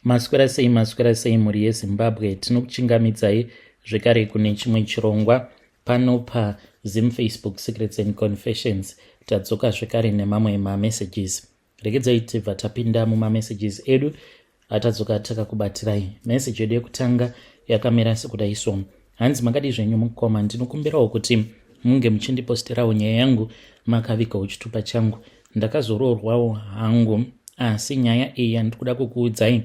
Maswera sei, maswera sei mhuri yeZimbabwe? Tinokuchingamidzai zvekare kune chimwe chirongwa pano paZim Facebook Secrets and Confessions. Tadzoka zvekare nemamwe mamessages. Regedzai tibva tapinda mumamessages edu atadzoka takakubatirai. Message yedu yekutanga yakamira sekudai so: Hanzi, "Makadii zvenyu mukoma? Ndinokumbirawo kuti munge muchindiposterawo nyaya yangu makavigawo chitupa changu. Ndakazoroorwawo hangu, asi nyaya iyi yandiri kuda kukuudzai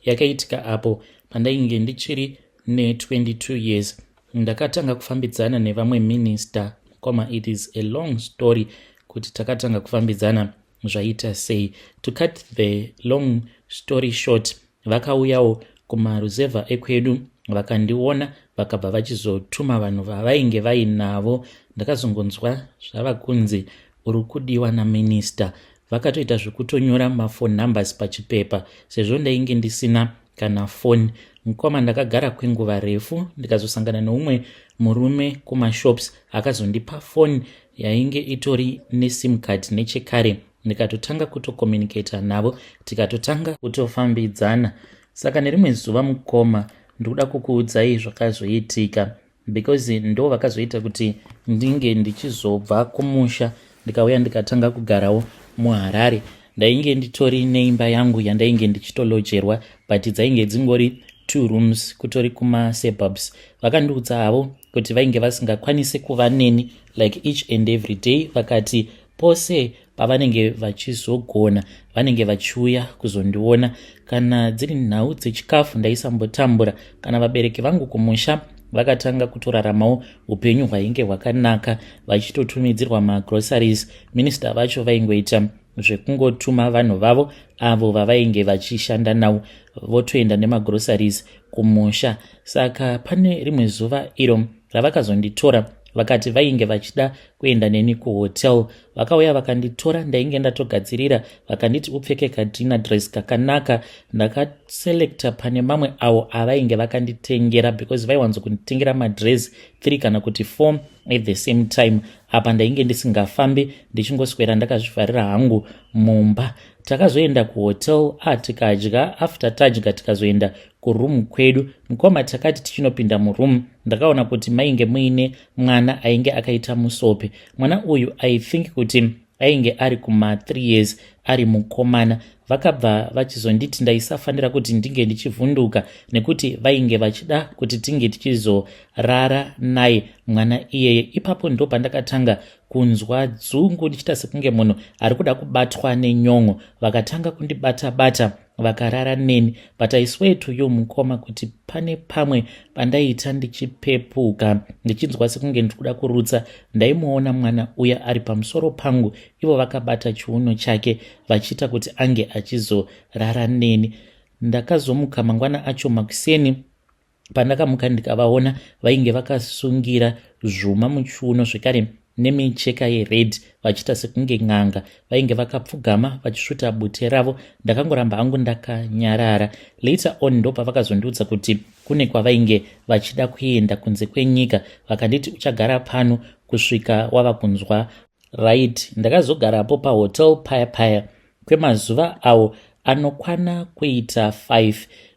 yakaitika apo pandainge ndichiri ne22 years. Ndakatanga kufambidzana nevamwe minista. Mukoma, it is a long story kuti takatanga kufambidzana zvaita sei. To cut the long story short, vakauyawo kumaruzevha ekwedu, vakandiona, vakabva vachizotuma vanhu vavainge vainavo. Ndakazongonzwa zvava kunzi uri kudiwa naminista. Vakatoita zvekutonyora maphone numbers pachipepa, sezvo ndainge ndisina kana foni. Mukoma, ndakagara kwenguva refu, ndikazosangana neumwe murume kumashops, akazondipa foni yainge itori neSIM card nechekare. Ndikatotanga kutocommunicata navo, tikatotanga kutofambidzana. Saka nerimwe zuva, mukoma, ndikuda kukuudzai zvakazoitika, because ndo vakazoita kuti ndinge ndichizobva kumusha, ndikauya ndikatanga kugarawo muHarare. Ndainge nditori neimba yangu yandainge ndichitolojerwa, but dzainge dzingori two rooms, kutori kumasuburbs. Vakandiudza havo kuti vainge vasingakwanisi kuva neni like each and every day. Vakati pose pavanenge vachizogona, vanenge vachiuya kuzondiona. Kana dziri nhau dzechikafu, ndaisambotambura. Kana vabereki vangu kumusha vakatanga kutoraramawo upenyu hwainge hwakanaka, vachitotumidzirwa magroceries. Minista vacho vaingoita zvekungotuma vanhu vavo avo vavainge vachishanda navo, votoenda nemagroceries kumusha. Saka pane rimwe zuva iro ravakazonditora, vakati vainge vachida kuenda neni kuhotel. Vakauya vakanditora, ndainge ndatogadzirira. Vakanditi, 'Upfeke kadinner dress kakanaka.' Ndakaselecta pane mamwe avo avainge vakanditengera, because vaiwanzokunditengera madress 3 kana kuti 4 at the same time. Apa ndainge ndisingafambi, ndichingoswera ndakazvivharira hangu mumba. Takazoenda kuhotel, tikadya. After tadya, tikazoenda kuroom kwedu. Mukoma, takati tichinopinda muroom, ndakaona kuti mainge muine mwana ainge akaita musope. Mwana uyu, I think kuti ainge ari kuma3 years, ari mukomana. Vakabva vachizonditi ndaisafanira kuti ndinge ndichivhunduka, nekuti vainge vachida kuti tinge tichizorara naye mwana iyeye. Ipapo ndo pandakatanga kunzwa dzungu, ndichiita sekunge munhu ari kuda kubatwa nenyon'o. Vakatanga kundibata bata, vakarara neni. But I swear to you, mukoma, kuti pane pamwe pandaita ndichipepuka, ndichinzwa sekunge ndiri kuda kurutsa, ndaimuona mwana uya ari pamusoro pangu, ivo vakabata chiuno chake, vachiita kuti ange achizorara neni. Ndakazomuka mangwana acho makuseni. Pandakamuka ndikavaona, vainge vakasungira zvuma muchiuno zvekare nemicheka yered, vachiita sekunge n'anga. Vainge vakapfugama vachisvuta bute ravo. Ndakangoramba hangu ndakanyarara. Later on ndo pavakazondiudza kuti kune kwavainge vachida kuenda kunze kwenyika. Vakanditi, 'Uchagara pano kusvika wava kunzwa right.' Ndakazogarapo pahotel paya paya kwemazuva awo anokwana kuita 5.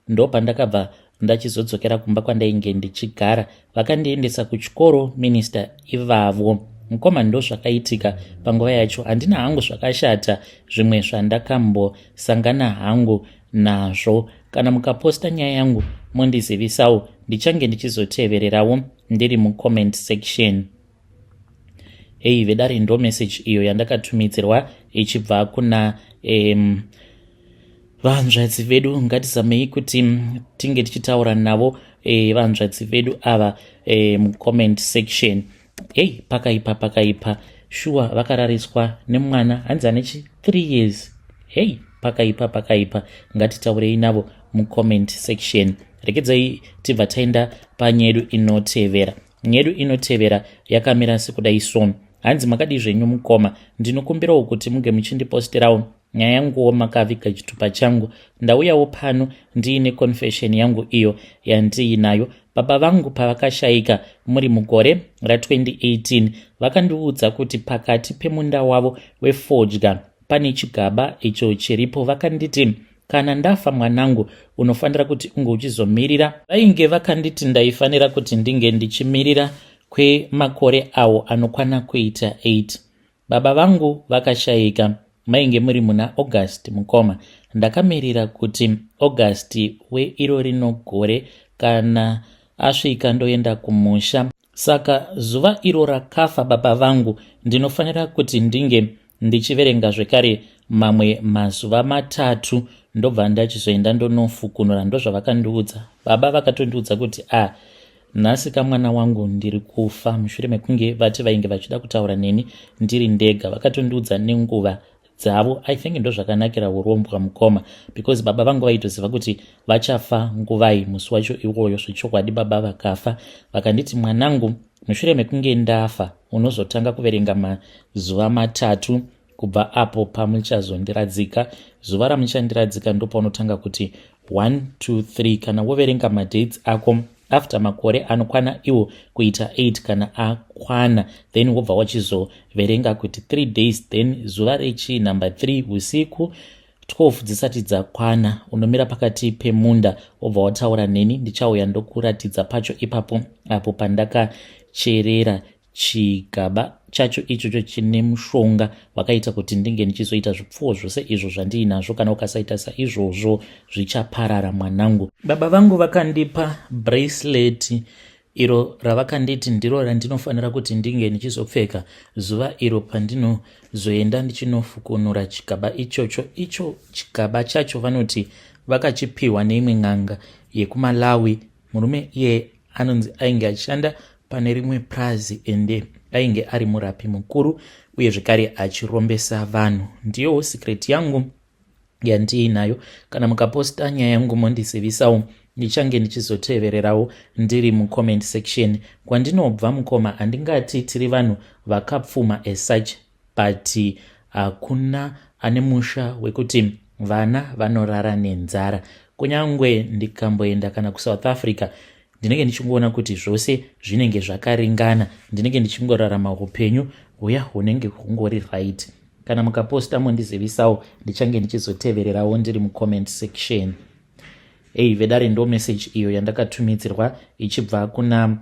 Ndo pandakabva ndachizodzokera kumba kwandainge ndichigara. Vakandiendesa kuchikoro minista ivavo. Mukoma, ndo zvakaitika panguva yacho. Handina hangu zvakashata zvimwe zvandakambosangana hangu nazvo. Kana mukaposta nyaya yangu, mondizivisawo, ndichange ndichizotevererawo ndiri mucomment section." Hei vedare, ndo message iyo yandakatumidzirwa ichibva kuna vanzvadzi vedu. Ngatizamei kuti tinge tichitaura navo, vanzvadzi vedu ava, mucomment section. Hei, pakaipa, pakaipa shuwa. Vakarariswa nemwana, hanzi ane chi 3 years. Hei, pakaipa, pakaipa. Ngatitaurei navo mucomment section. Rekedzai tibva taenda panyedu inotevera. Nyedu inotevera yakamira sekudai so: Hanzi, "Makadii zvenyu mukoma? Ndinokumbirawo kuti munge muchindiposterawo nyaya yanguwo makaviga chitupa changu. Ndauyawo pano ndiine confession yangu iyo yandiinayo. Baba vangu pavakashayika muri mugore ra2018, vakandiudza kuti pakati pemunda wavo wefodya pane chigaba icho chiripo. Vakanditi Kana ndafa mwanangu, unofanira kuti unge uchizomirira. Vainge vakanditi ndaifanira kuti ndinge ndichimirira kwemakore awo anokwana kuita 8. Baba vangu vakashaika mainge muri muna August mukoma. Ndakamirira kuti August weiro rino gore kana asvika ndoenda kumusha. Saka zuva iro rakafa baba vangu ndinofanira kuti ndinge ndichiverenga zvekare mamwe mazuva matatu ndobva ndachizoenda ndonofukunura. Ndozvavakandiudza. Baba vakatondiudza kuti a ah, nhasi kamwana wangu ndiri kufa, mushure mekunge vati vainge vachida kutaura neni ndiri ndega. Vakatondiudza nenguva dzavo. I think ndozvakanakira urombwa mukoma, because baba vangu vaitoziva kuti vachafa nguvai musi wacho iwoyo. Zvechokwadi baba vakafa vakanditi, mwanangu, mushure mekunge ndafa unozotanga kuverenga mazuva matatu kubva apo pamuchazondiradzika. Zuva ramuchandiradzika ndopaunotanga kuti 1 2 3 kana woverenga madates ako after makore anokwana iwo kuita 8. Kana akwana, then wobva wachizoverenga kuti 3 days, then zuva rechi number 3 usiku 12 dzisati dzakwana unomira pakati pemunda, wobva wataura neni. Ndichauya ndokuratidza pacho ipapo apo pandakacherera chigaba chacho ichocho chine mushonga wakaita kuti ndinge ndichizoita zvipfuwo zvose izvo zvandiinazvo. Kana ukasaita saizvozvo, zvichaparara mwanangu. Baba vangu vakandipa bracelet iro ravakanditi ndiro randinofanira kuti ndinge ndichizopfeka zuva iro pandinozoenda ndichinofukunura chigaba ichocho. Icho chigaba chacho vanoti vakachipiwa neimwe n'anga yekuMalawi. Murume iye anonzi ainge achishanda pane rimwe prazi, ende ainge ari murapi mukuru uye zvekare achirombesa vanhu. Ndiyowo secret yangu yandiinayo. Kana mukaposta nyaya yangu mondizivisawo, ndichange ndichizotevererawo ndiri mucomment section. Kwandinobva mukoma, handingati tiri vanhu vakapfuma as such, but hakuna ane musha wekuti vana vanorara nenzara. Kunyange ndikamboenda kana kuSouth Africa, ndinenge ndichingoona kuti zvose zvinenge zvakaringana. Ndinenge ndichingorarama upenyu huya hunenge hungori right. Kana mukaposta mondizivisawo, ndichange ndichizotevererawo ndiri mucomment section. Ei vedare, ndo message iyo yandakatumidzirwa ichibva kuna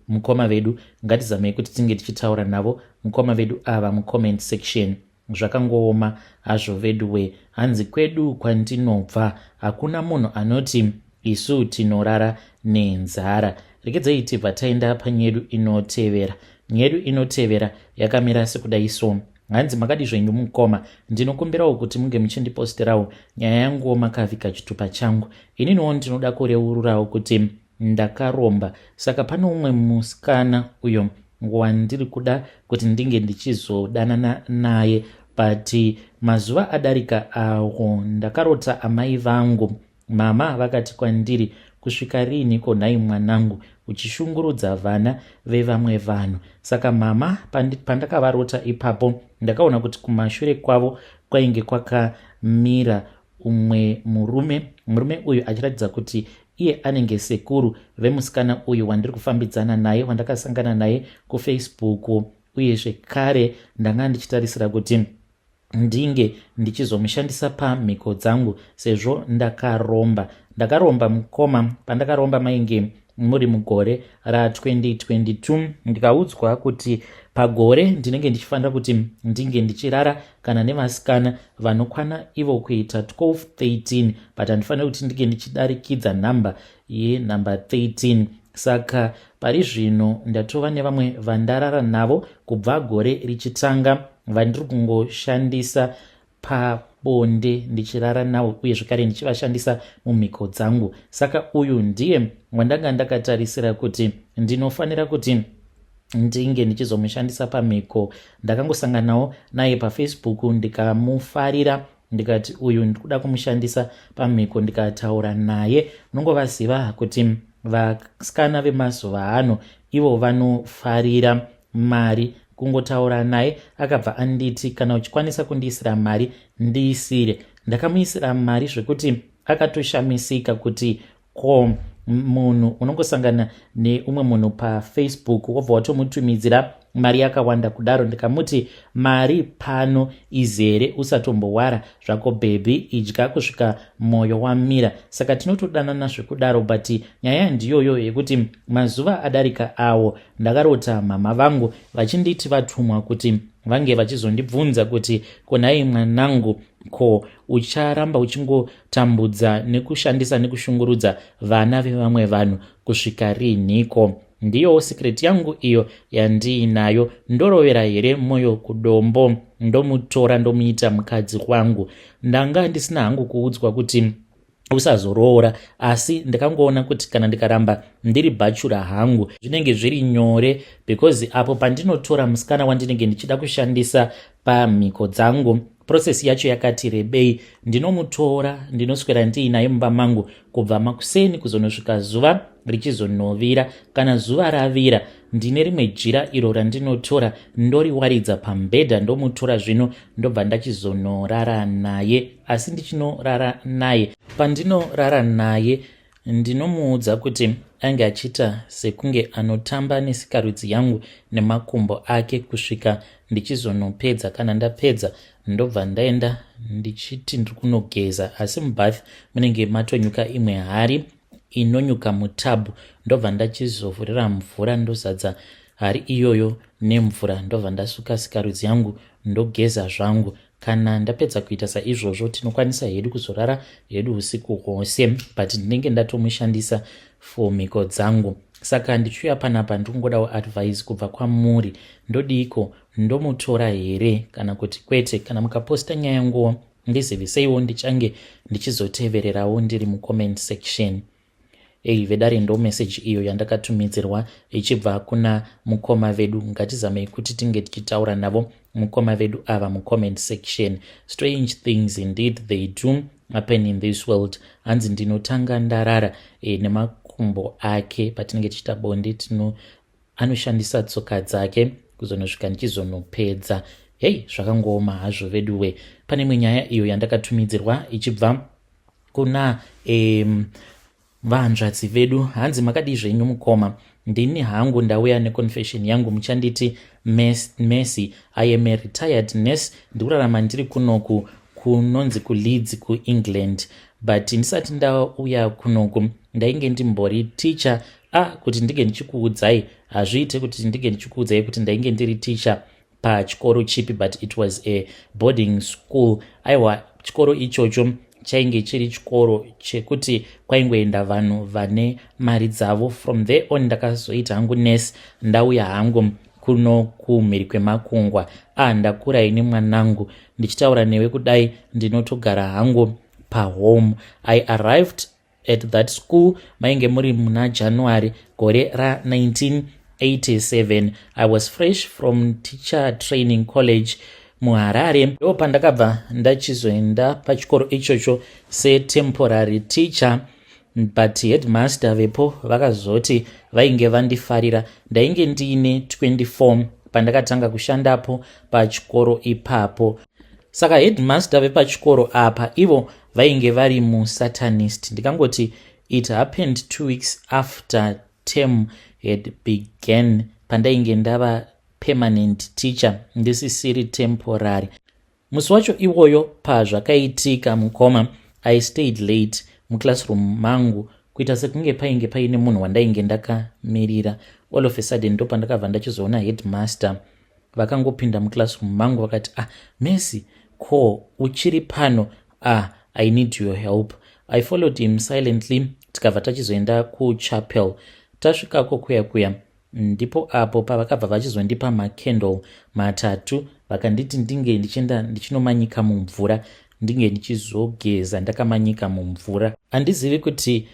mukoma vedu. Ngatizamei kuti tinge tichitaura navo mukoma vedu ava mucomment section. Zvakangooma hazvo veduwe. Hanzi kwedu kwandinobva hakuna munhu anoti isu tinorara nenzara. Regedzai tibva taenda panyedu inotevera. Nyedu inotevera yakamira sekudai so. Hanzi, makadi zvenyu mukoma? Ndinokumbirawo kuti munge muchindiposterawo nyaya yanguwo makavika chitupa changu. Ininiwo ndinoda kureururawo kuti ndakaromba. Saka pane umwe musikana uyo wandiri kuda kuti ndinge ndichizodanana naye, but mazuva adarika awo ndakarota amai vangu. Mama vakati kwandiri, kusvika riiniko nhai mwanangu uchishungurudza vana vevamwe vanhu? Saka mama pandakavarota ipapo, ndakaona kuti kumashure kwavo kwainge kwakamira umwe murume. Murume uyu achiratidza kuti iye anenge sekuru vemusikana uyu wandiri kufambidzana naye, wandakasangana naye kuFacebook, uye zvekare ndanga ndichitarisira kuti ndinge ndichizomushandisa pamhiko dzangu sezvo ndakaromba. Ndakaromba mukoma. Pandakaromba mainge muri mugore ra2022. Ndikaudzwa kuti pagore ndinenge ndichifanira kuti ndinge ndichirara kana nevasikana vanokwana ivo kuita 12 13, but handifaniri kuti ndinge ndichidarikidza nhamba yenhamba 13. Saka pari zvino ndatova nevamwe vandarara navo kubva gore richitanga, vandiri kungoshandisa pabonde ndichirara navo uye zvekare ndichivashandisa mumhiko dzangu. Saka uyu ndiye wandanga ndakatarisira kuti ndinofanira kuti ndinge ndichizomushandisa pamhiko. Ndakangosanganawo naye paFacebook, ndikamufarira, ndikati uyu ndikuda kumushandisa pamhiko. Ndikataura naye. Unongovaziva kuti vasikana vemazuva ano ivo vanofarira mari. Kungotaura naye akabva anditi, kana uchikwanisa kundiisira mari, ndiisire. Ndakamuisira mari zvekuti akatoshamisika kuti ko munhu unongosangana neumwe munhu paFacebook wobva watomutumidzira Mari yakawanda kudaro? Ndikamuti mari pano izere, usatombowara zvako baby, idya kusvika mwoyo wamira. Saka tinotodanana zvekudaro, but nyaya ndiyoyo yekuti mazuva adarika awo ndakarota mama vangu vachinditi vatumwa kuti vange vachizondibvunza kuti, "Konhai mwanangu, ko ucharamba uchingotambudza nekushandisa nekushungurudza vana vevamwe vanhu kusvika riinhiko?" Ndiyowo secret yangu iyo yandiinayo. Ndorovera here mwoyo kudombo, ndomutora ndomuita mukadzi wangu? Ndanga ndisina hangu kuudzwa kuti usazoroora, asi ndakangoona kuti kana ndikaramba ndiri bachelor hangu zvinenge zviri nyore, because apo pandinotora musikana wandinenge ndichida kushandisa pamhiko dzangu, process yacho yakati rebei. Ndinomutora, ndinoswera ndiinaye mumba mangu kubva makuseni kuzonosvika zuva richizonovira. Kana zuva ravira, ndine rimwe jira iro randinotora ndoriwaridza pamubhedha, ndomutora zvino ndobva ndachizonorara naye. Asi ndichinorara naye, pandinorara naye ndinomuudza kuti ange achiita sekunge anotamba nesikarudzi yangu nemakumbo ake kusvika ndichizonopedza. Kana ndapedza, ndobva ndaenda ndichiti ndiri kunogeza, asi mubath munenge matonyuka imwe hari inonyuka mutub. Ndobva ndachizovhurira mvura, ndozadza hari iyoyo nemvura, ndobva ndasuka sikarudzi yangu, ndogeza zvangu. Kana ndapedza kuita saizvozvo, tinokwanisa hedu kuzorara hedu usiku hwose, but ndinenge ndatomushandisa for mhiko dzangu. Saka ndichiuya panapa ndikungodawo advice kubva kwamuri. Ndodiko? Ndomutora here kana kuti kwete? Kana mukaposta nyaya yanguwo, ndiziviseiwo, ndichange ndichizotevererawo ndiri mucomment section. Ei vedare, ndo meseji iyo yandakatumidzirwa ichibva kuna mukoma vedu. Ngatizamei kuti tinge tichitaura navo mukoma vedu ava mucomment section. Strange things indeed, they do happen in this world. Hanzi ndinotanga ndarara nemakumbo ake patinenge tichiita bonde, tino anoshandisa tsoka dzake kuzonosvika ndichizonopedza. Hei, zvakangooma hazvo veduwe. Pane imwe nyaya iyo yandakatumidzirwa ichibva kuna vanzvadzi vedu. Hanzi, "Makadii zvenyu mukoma? Ndini hangu ndauya neconfession yangu. Muchanditi Messi. I am a retired nurse. Ndikurarama ndiri kunoku kunonzi kuLeeds, kuEngland, but ndisati ndauya kunoku ndainge ndimbori teacher. A kuti ndinge ndichikuudzai, hazviite kuti ndinge ndichikuudzai kuti ndainge ndiri teacher pachikoro chipi, but it was a boarding school. Aiwa, chikoro ichocho chainge chiri chikoro chekuti kwaingoenda vanhu vane mari dzavo. From there on ndakazoita hangu nurse, ndauya hangu kuno kumhiri kwemakungwa. A, ndakura ini mwanangu. Ndichitaura newe kudai ndinotogara hangu pahome. I arrived at that school mainge muri muna January gore ra1987. I was fresh from teacher training college muHarare. Ndo pandakabva ndachizoenda pachikoro ichocho setemporary teacher, but headmaster vepo vakazoti vainge vandifarira. Ndainge ndiine 24 pandakatanga kushandapo pachikoro ipapo. Saka headmaster vepachikoro apa ivo vainge vari musatanist. Ndikangoti it happened 2 weeks after term had began, pandainge ndava permanent teacher, ndisisiri temporary. Musi wacho iwoyo pazvakaitika, mukoma, I stayed late muclassroom mangu kuita sekunge painge paine munhu wandainge ndakamirira. All of a sudden ndo pandakabva ndachizoona headmaster vakangopinda muclassroom mangu, vakati, 'Ah, Messi, ko uchiri pano? Ah, I need your help.' I followed him silently, tikabva tachizoenda kuchapel. Tasvikako kuya kuya, ndipo apo pavakabva vachizondipa macandle matatu, vakanditi ndinge ndichienda ndichinomanyika mumvura, ndinge ndichizogeza ndakamanyika mumvura. Handizivi kuti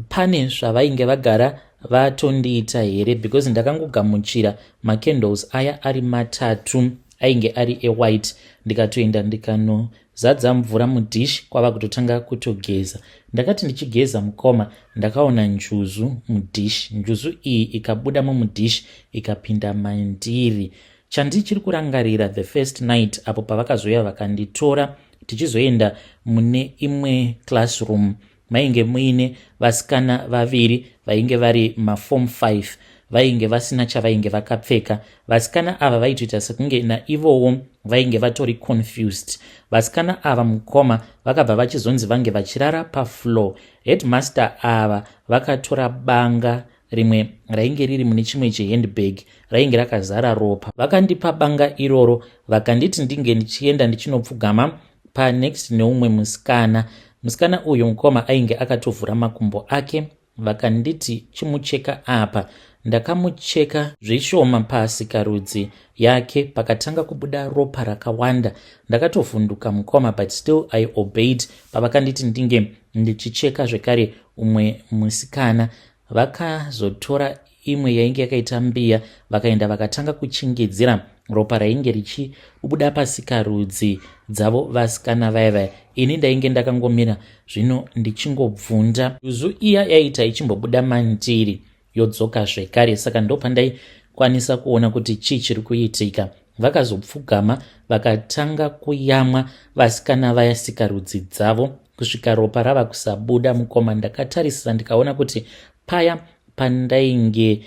pane zvavainge vagara vatondiita here, because ndakangogamuchira macandles aya ari matatu, ainge ari ewhite, ndikatoenda ndikanozadza mvura mudhishi, kwava kutotanga kutogeza. Ndakati ndichigeza, mukoma, ndakaona njuzu mudhishi. Njuzu iyi ikabuda mumudhishi ikapinda mandiri. Chandichiri kurangarira, the first night apo pavakazoya vakanditora tichizoenda mune imwe classroom, mainge muine vasikana vaviri vainge vari maform 5. Vainge vasina chavainge vakapfeka. Vasikana ava vaitoita sekunge naivowo vainge vatori confused. Vasikana ava mukoma vakabva vachizonzi vange vachirara pafloor. Headmaster ava vakatora banga rimwe rainge riri mune chimwe chihandbag rainge rakazara ropa. Vakandipa banga iroro vakanditi ndinge ndichienda ndichinopfugama panext neumwe musikana. Musikana uyu mukoma ainge akatovhura makumbo ake. Vakanditi chimucheka apa. Ndakamucheka zvishoma pasikarudzi yake pakatanga kubuda ropa rakawanda. Ndakatovhunduka mukoma, but still I obeyed pavakanditi ndinge ndichicheka zvekare umwe musikana. Vakazotora imwe yainge yakaita mbiya vakaenda vakatanga kuchingidzira ropa rainge richibuda pasikarudzi dzavo vasikana vaya vaya. Ini ndainge ndakangomira zvino ndichingobvunda. Njuzu iya yaiita ichimbobuda mandiri yodzoka zvekare, saka ndopandaikwanisa kuona kuti chii chiri kuitika. Vakazopfugama vakatanga kuyamwa vasikana vaya sikarudzi dzavo kusvika ropa rava kusabuda. Mukoma, ndakatarisisa ndikaona kuti paya pandainge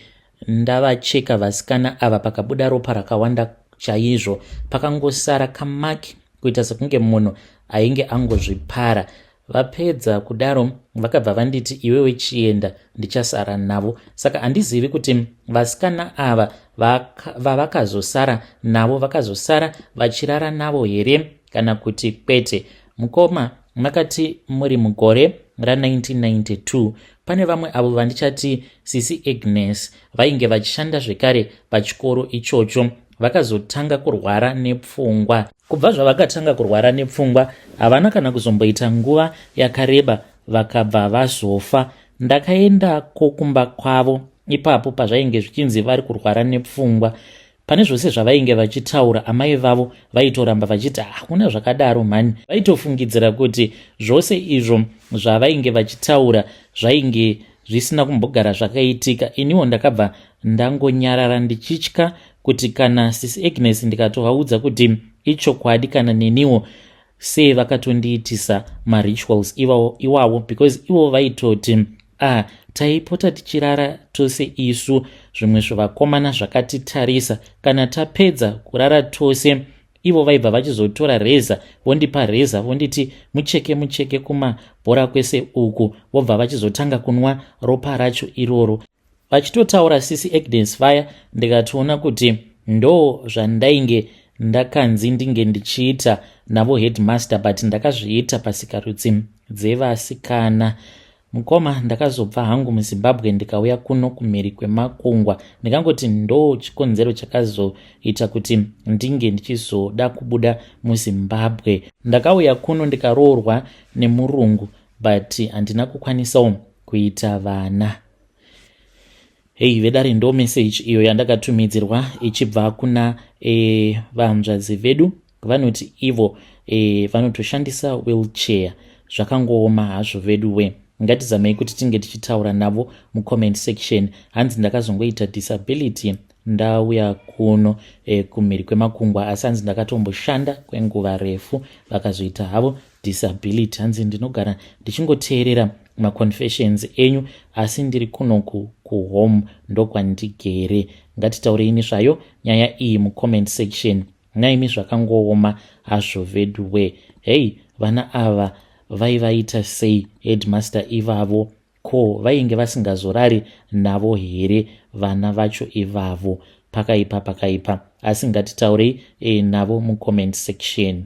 ndavacheka vasikana ava pakabuda ropa rakawanda chaizvo, pakangosara kamaki kuita sekunge munhu ainge angozvipara. Vapedza kudaro vakabva vanditi, "Iwewe chienda, ndichasara navo." Saka handizivi kuti vasikana ava vavakazosara navo vakazosara vachirara navo here kana kuti kwete. Mukoma, makati muri mugore ra1992 pane vamwe avo vandichati Sisi Agnes vainge vachishanda zvekare pachikoro ichocho vakazotanga kurwara nepfungwa. Kubva zvavakatanga kurwara nepfungwa havana kana kuzomboita nguva yakareba vakabva vazofa. Ndakaendako kumba kwavo ipapo pazvainge zvichinzi vari kurwara nepfungwa. Pane zvose zvavainge vachitaura, amai vavo vaitoramba vachiti hakuna zvakadaro mhani. Vaitofungidzira kuti zvose izvo zvavainge vachitaura zvainge zvisina kumbogara zvakaitika. Iniwo ndakabva ndangonyarara ndichitya kuti kana Sisi Agnes ndikatovaudza kuti ichokwadi, kana neniwo sei vakatondiitisa marituals iwawo, because ivo vaitoti, "Ah, taipota tichirara tose isu, zvimwe zvevakomana zvakatitarisa. Kana tapedza kurara tose, ivo vaibva vachizotora reza, vondipa reza, vonditi mucheke mucheke kumabhora kwese uku, vobva vachizotanga kunwa ropa racho iroro." Vachitotaura Sisi Agnes vaya, ndikatoona kuti ndo zvandainge ndakanzi ndinge ndichiita navo headmaster, but ndakazviita pasikarudzi dzevasikana. Mukoma, ndakazobva hangu muZimbabwe ndikauya kuno kumhiri kwemakungwa. Ndingangoti ndo chikonzero chakazoita kuti ndinge ndichizoda kubuda muZimbabwe. Ndakauya kuno ndikaroorwa nemurungu, but handina kukwanisawo kuita vana. Hei vedare, ndo message iyo yandakatumidzirwa ichibva kuna vanzvadzi vedu vanoti ivo vanotoshandisa wheelchair. Zvakangooma hazvo vedu we. Ngatizamei kuti tinge tichitaura navo mucomment section. Hanzi ndakazongoita disability ndauya kuno kumhiri kwemakungwa, asi hanzi ndakatomboshanda kwenguva refu, vakazoita havo disability. Hanzi ndinogara ndichingoteerera maconfessions enyu, asi ndiri kunoku kuhome ndokwandigere. Ngatitaurei nezvayo nyaya iyi mucomment section naimi. Zvakangooma hazvo vedu we. Hei, vana ava vaivaita sei headmaster ivavo? Ko vainge vasingazorari navo here vana vacho ivavo? Pakaipa, pakaipa, asi ngatitaurei navo mucomment section.